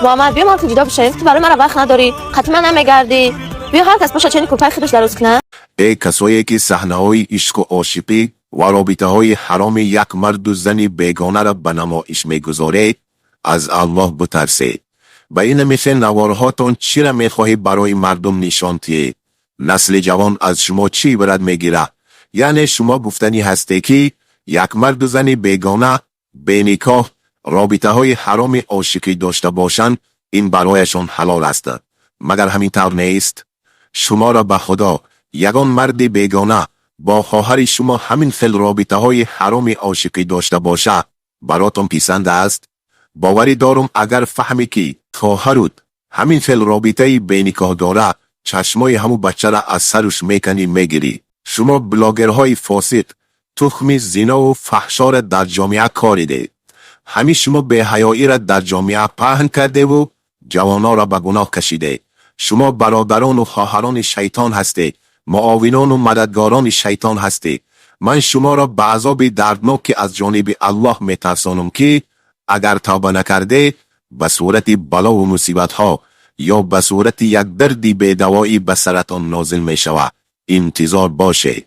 Муҳаммад, биё ман ту ҷудо бишавем. Ту барои мара вақт надорӣ, қатъи ман намегардӣ. Биё, ҳар кас боша, чени кӯрпаи худаш дароз кунад. Э, касое ки саҳнаҳои ишқу ошиқӣ ва робитаҳои ҳароми як марду зани бегонаро ба намоиш мегузоред, аз Аллоҳ бутарсед. Ба ин мисли наворҳотон чиро мехоҳед барои мардум нишон диҳед? Насли ҷавон аз шумо чӣ ибрат мегирад? Яъне шумо гуфтанӣ ҳастед, ки як марду зани бегона беникоҳ робитаҳои ҳароми ошиқӣ дошта бошанд, ин барояшон ҳалол аст. Магар ҳамин тавр нест? Шуморо ба Худо, ягон марди бегона бо хоҳари шумо ҳамин хел робитаҳои ҳароми ошиқӣ дошта бошад, баротон писанд аст? Боварӣ дорум, агар фаҳмӣ, ки хоҳарут ҳамин хел робитаи беникоҳ дора, чашмои ҳамун бачара аз саруш меканӣ, мегирӣ. Шумо блогерҳои фосиқ тухми зинову фаҳшора дар ҷомеа коридед. Ҳамин шумо беҳаёиро дар ҷомеа паҳн кардеву ҷавононро ба гуноҳ кашидед. Шумо бародарону хоҳарони шайтон ҳастед, муовинону мададгорони шайтон ҳастед. Ман шуморо ба азоби дардноке аз ҷониби Аллоҳ метарсонам, ки агар тавба накарде, ба сурати балову мусибатҳо ё ба сурати як дарди бедавоӣ ба саратон нозил мешавад. Интизор бошед.